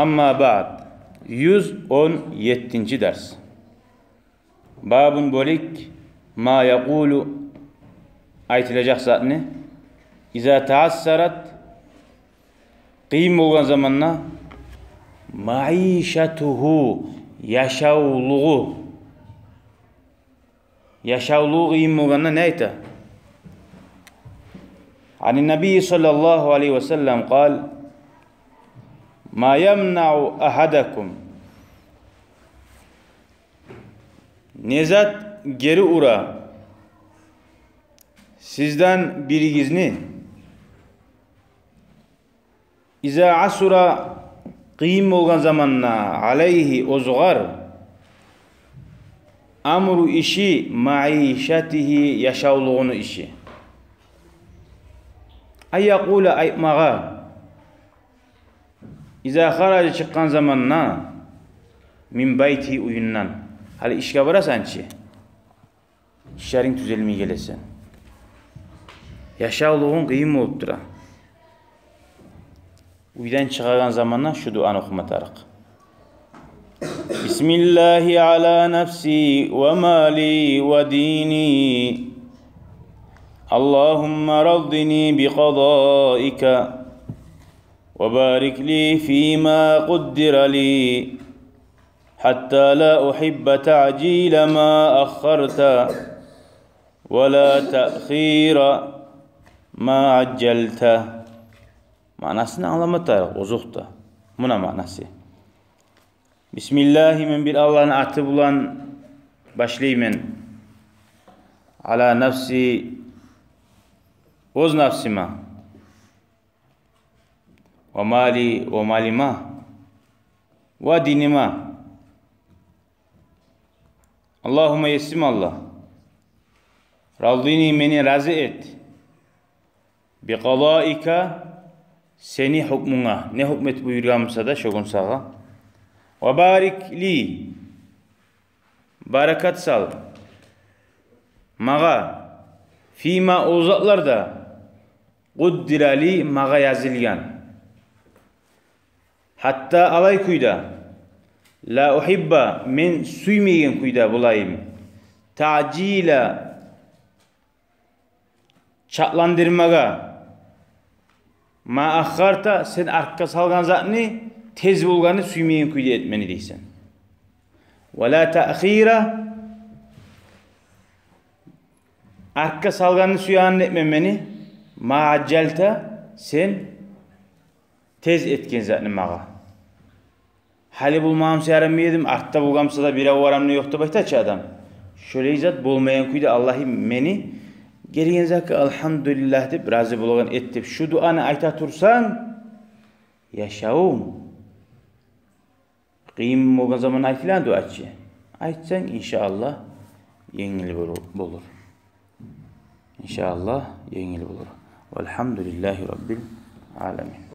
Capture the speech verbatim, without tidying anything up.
Амма баъд. Юз он еттинчи дарс. Бабун, бёлюк, ма якъулу, айтылажакъ затны, иза таассарат, къыйын болгъан заманда, маишатугьу, яшавлугъу, яшавлугъу къыйын болгъанда не айта? Ани ннабийи саллаллагьу алайгьи ва саллам къал: ма ямнаъу агьадакум, не зат гери ура сизден биригизни, иза асура, къыйын болгъан заманда, алайгьи, оьзюгер, амру, иши, маишатигьи, яшавлугъуну иши. Ан якъула, айтмагъа, иза хаража, чыкъгъан заманда, мин байтигьи, уьюнден. Гьали ишге барасан чы, ишлеринг тюзелмей геле сени. Яшавлугъунг къыйын болуп тура. Уьйден чыгъагъан заманда шу дуаны охума тарыкъ. Бисмиллагьи ала нафси ва мали ва дини. Аллагьумма раддини би къадаика ва барик ли фима къуддира ли. Хьатта ла ухьибба таъдила ма аххарта, ва ла таъхира ма ажжалта. Маънасын англама тарыкъ, озокъда. Муна маънасы. Бисмиллагьи, мен бир Аллагьны аты булан башлайман. Ала нафси, оьз нафсыма. Ва мали, ва малыма. Ва диниме. Аллагьумма, есим Аллагь. Раддини, мени рази эт. Би къадаика, сени гьукмунга. Не гьукму этип буюргъан буса да шо гюн сагъа. Ва барик ли, баракат сал магъа, фима, о затларда, къуддира ли, магъа язылгъан. Гьатта алай кюйде, ла ухьибба, мен сюймейген кюйде болайым, таъдила, чакъландырмагъа, ма аххарта, сен артгъа салгъан затны тез болгъанны сюймейген кюйде эт мени дейсен. Ва ла таъхира, артгъа салгъанны сюегенни этме мени, ма ажжалта, сен тез этген затны магъа. Гьали болмагъан буса ярамай эдим, артда болгъан буса да бирев барамны ёкъ деп айта чы адам. Шолай зат болмайгъан кюйде, Аллагьым, мени гелген затгъа алгьамдулиллагь деп рази болагъан эт деп шу дуаны айта турсанг, яшавунг къыйын болгъан заман айтылагъан дуа чы. Айтсанг, иншааллагь, енгил болур, болур. Иншааллагь, енгил болур. Валгьамдулиллагьи раббил аламин.